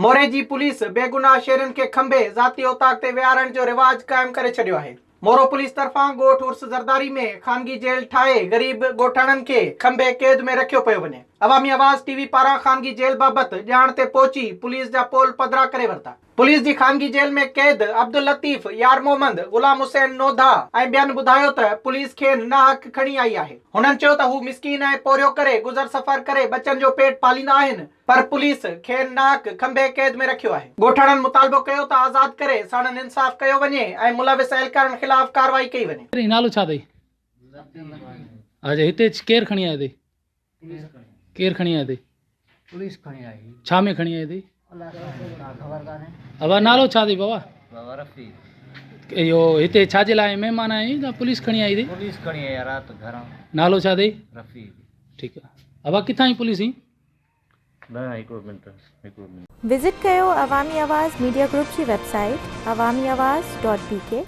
موري جي پوليس بيگناهه شهرين کي کنڀي ذاتي اوطاق تي ويهارڻ جو رواج قائم ڪري ڇڏيو آهي. مورو پوليس طرفان ڳوٺ عرس زرداري ۾ خانگي جيل ٺاهي غريب ڳوٺاڻن کي کنڀي قيد ۾ رکيو پيو وڃي. عوامي آواز ٽي وي پاران خانگي جيل بابت ڄاڻ تي پهچي پوليس جا پول پڌرا ڪري ورتا. پوليس جي خانگي جيل ۾ قيد عبداللطيف، يار محمد، غلام حسين نوڌا ۽ ٻين ٻڌايو ته پوليس کين ناحق کڻي آئي آهي. هنن چيو ته هو مسڪين ۽ پورهيو ڪري گذر سفر ڪري ٻچن جو پيٽ پاليندا آهن پر پوليس کين ناحق کنڀي قيد ۾ رکيو آهي. ڳوٺاڻن مطالبو ڪيو ته آزاد ڪري ساڻن انصاف ڪيو وڃي ۽ ملوث اهلڪارن خلاف ڪارروائي ڪئي وڃي. نالو ڇا اٿئي؟ اچا هتي ڪير کڻي آيو اٿئي؟ ڪير کڻي آيو اٿئي؟ پوليس کڻي آئي. ڇا ۾ کڻي آئي اٿئي؟ الله کا خبر ڪانهي. ابا نالو ڇا اٿئي بابا؟ بابا رفيق. اهو هتي ڇا جي لاء مهمان آيا آهين يا پوليس کڻي آئي اٿئي؟ پوليس کڻي آئي رات گهران. نالو ڇا اٿئي؟ رفيق. ٺيڪ آ ابا ڪٿان آئي پوليس هي؟ نه هڪڙو منٽ هڪڙو منٽ. وزٽ ڪيو عوامي آواز ميڊيا گروپ جي website Awami Awaz dot B K.